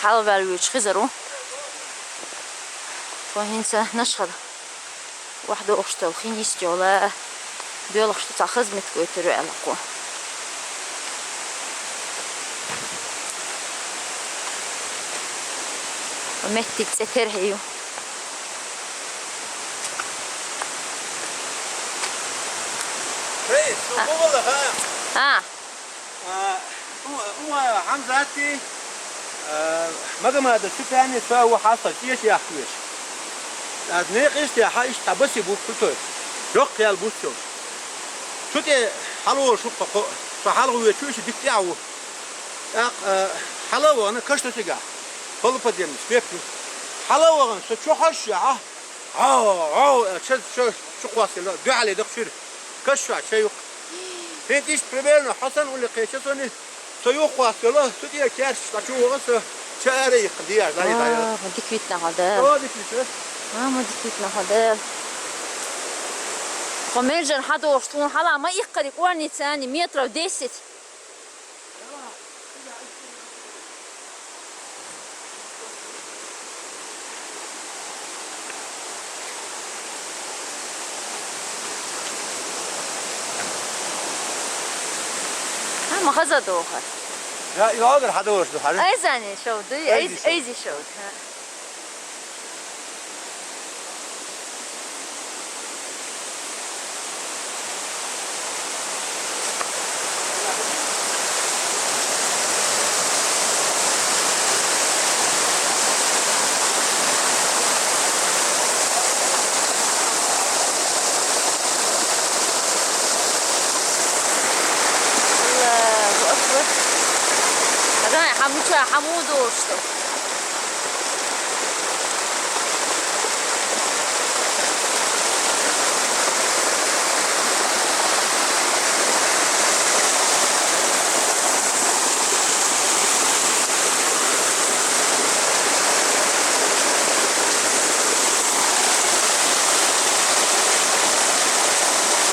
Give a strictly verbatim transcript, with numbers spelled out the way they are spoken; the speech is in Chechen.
Хьалваьлла вуьйцуш хезар ву. Тхо хӀинца Нашхара охьадогӀуш долу хин йистехула доьлхуш ду, цхьа хаза меттиг гойтур ю аьлла кхо. Меттиг цӀе терхье ю. Эй, со А. бу вала, ха? А. А, у, у, Хьамзатти, а, Магомада цу тани со ву хьастагӀа чӀечӀ яхкавеш. Аз некъа иштта хьа иштта баси бу крутой. Йоккха ял буц йолуш. Цу тӀе хьалаволуш ву кхо, со хьалха вуьйцуш, иштта дика тӀехь ву. ТӀаккха, а, хьала а вахана каш ду цигахь. Полуподземный склеп ю. Хьала а вахана, со чу хьожуш яхьа. Гьау, гьау, аьлла, ча, ча, чу кхоссаелла, дуьхьал даккха чуьра. Каш чохь ча юккъе. ХӀинца иштта примерно хьо санна уллехь кхеча сони, со юхакхоссаелла, цу тӀера керчаш дӀа чу ваха со, ча ара а йиккхина, дехьа дӀа а дӀа. А, ма дика витина хьо, Дала. О, дика витина. А, ма дика витина хьо, Дала. Хьо мержан хьадогӀуш тхуна хьала ма иккхарий кӀорница ани метров десять. Ха, ма хаза дохар. Я, и огар хьадолуш ду хьара. Айзани шов ду, айз-, Айзи шов. Айзи шов ду, ха. Аллаху акбар. Хаза, хьамуча, хьаму дурш ду.